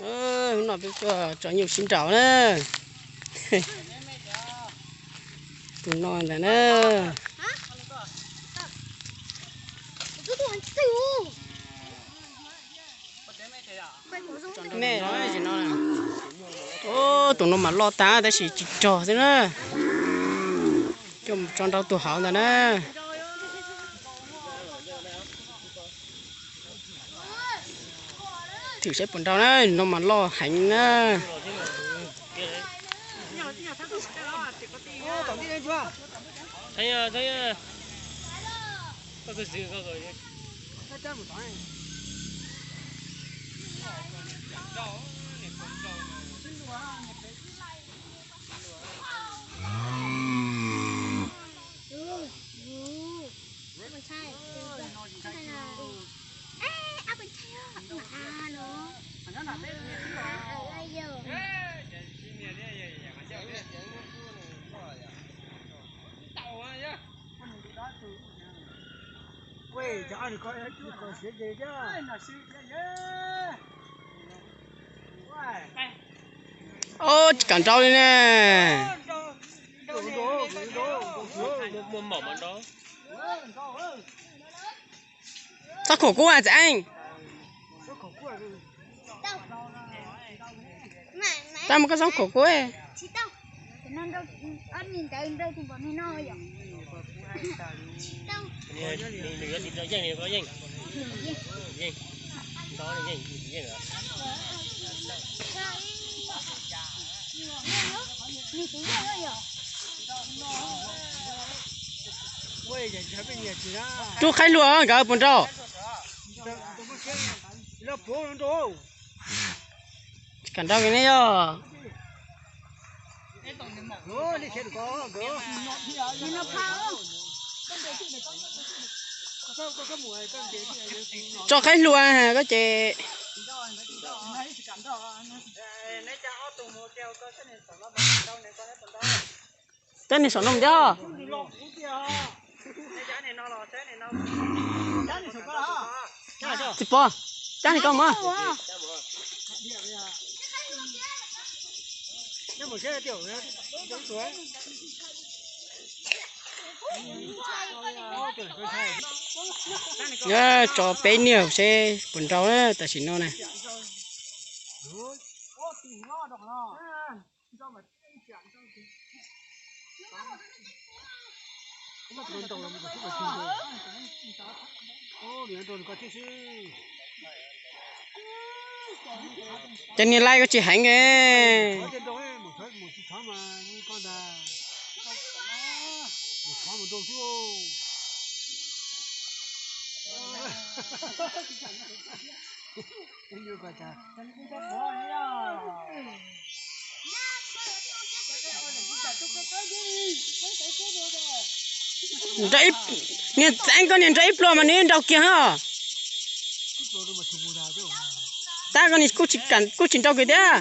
Hnub no peb tuaj tso nyuj sib nraus na. Tus no ntawd na. Tus no mas loj tag tab sis tsis rog xwb na. Coj mus tso nrau tus hauv ntawd na. Thwm saib puas nrau na, no mas loj heev na. Ob, tsis kam nrau li ne. Txhob khuam kub txiv Eeb. Tab mas koj txhob khuam kub. Rub qaib hlua nkawd puas nrau. Tsis kam nrau kiag ne yog. Tso qaib hlua koj ces. Cab niag saum no thiab. Tsis pom, cab niag koj mas. Tso peb niag seb puas nrau tam sim no na. Cov niag laij koj tsis heev e. Niag txeeb koj niag nrau ib pluag mas nws nrau kiag os. Tab koj niag kuj tsis nrau kiag thiab.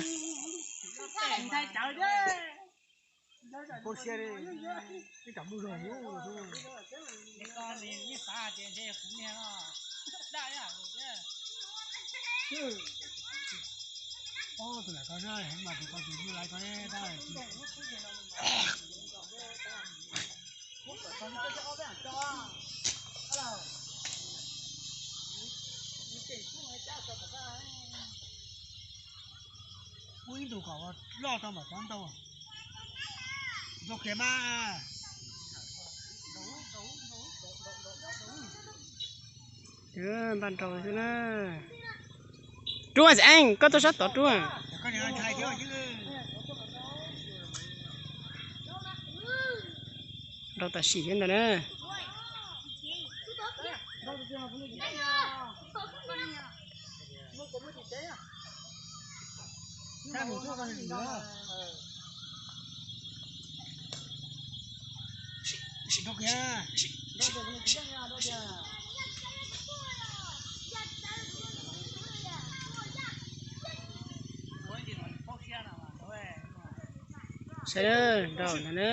Muaj ib tug kom loj tau mam txhob ntau. Ntau kiag mas. Npaj nrau xwb na. Rub Eeb, koj tuaj sab tod rub. Nrau tam sim thiab ntag na. Saib nrau ntag na.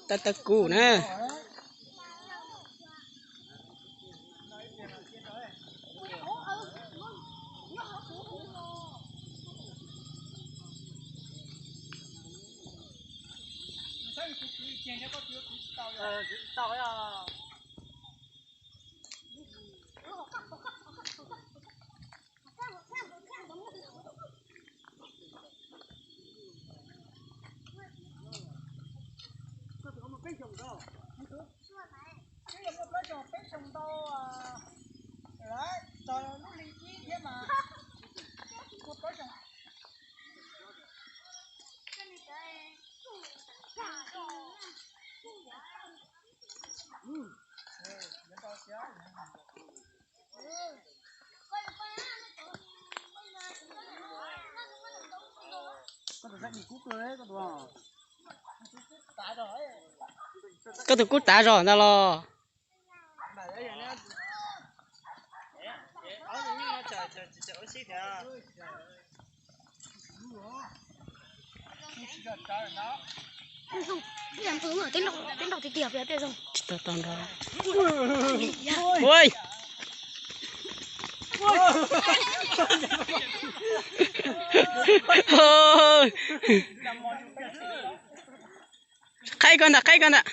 Tawg tawg kuv na. Peb xyoos ntau, lawv txog lub hli ib thiab mas muaj plaub xyoos. Koj tus sab dim kub kawg koj tus. Koj tus kub tav zog ntag los. Tsis tau tau nrog. Ui. Qhaib koj ntag, qhaib koj ntag.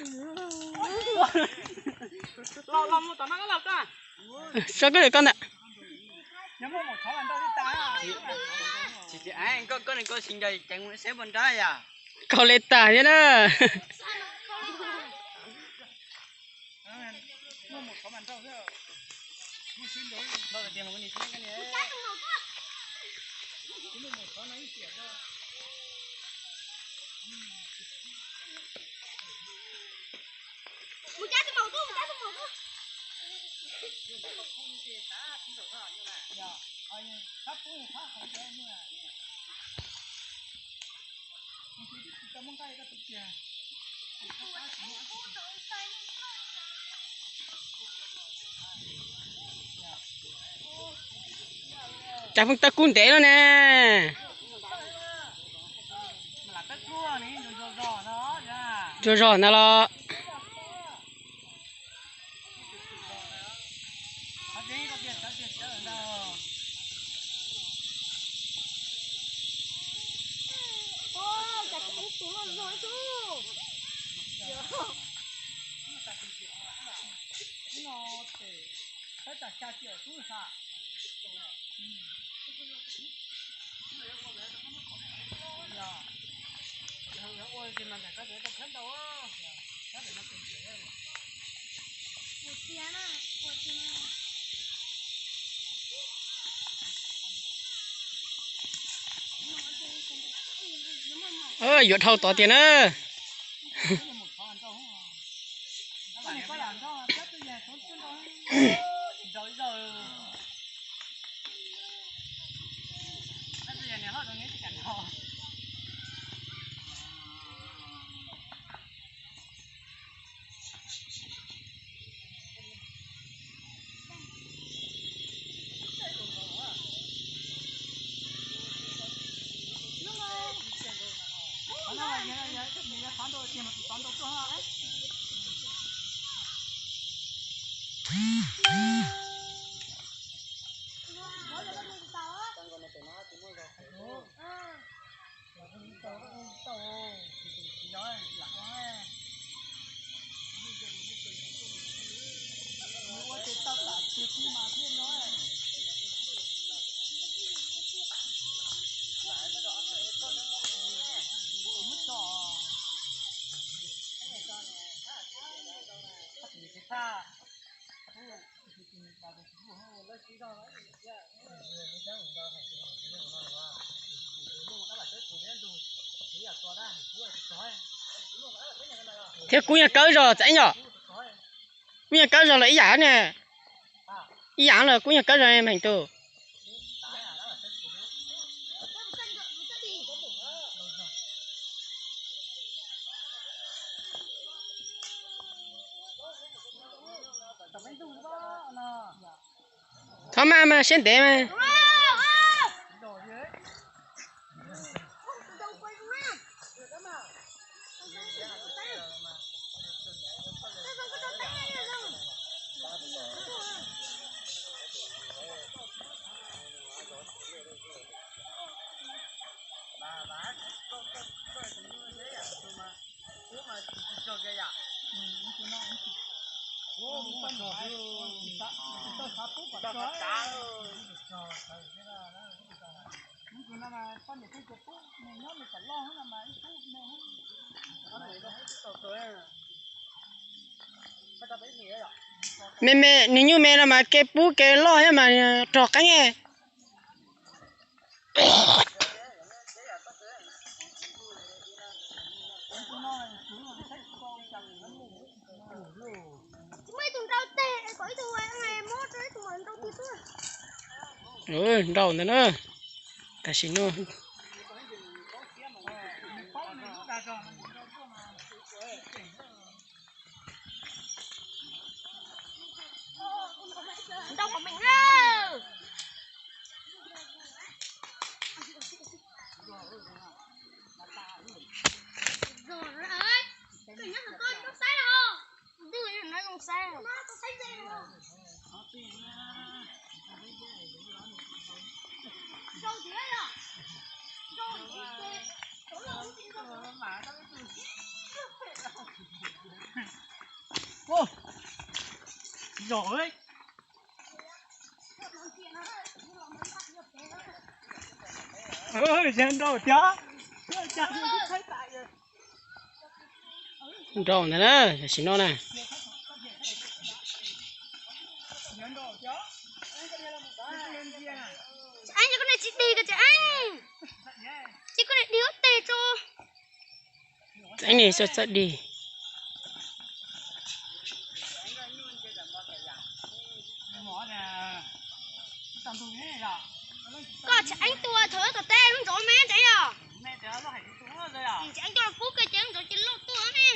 Tso koj lawm koj ntag. Koj le tag thiab na. Cas pheej tawg kub ntev lawm ne. Zog zog ntag los. Yuav dhau tod tiag na. Thiab kub nyuag kawb zog txav yom. Kub nyuag kawb zog los ib yam ne. Ib yam los kub nyuag kawb zog meem tus. Pab mas mas siab ntev mas. Me me nws nyuj me no mas kev pub kev loj thiab mas rog qeeb. Nrau ntawd na. Tam sim no Zom, nrau tiag. Nrau ntag na, tam sim no na. Tsis eeb, koj ne tsis dig, koj tsis eeb. Ces koj ne dig ob teg tso. Txeeb ne, txawj txawj dig. Koj tsis eeb tua thaum tom teb lub ntxov me ntsev yom. Tsis eeb coj los pub koj ces lub ntxov ces loj tuaj ne.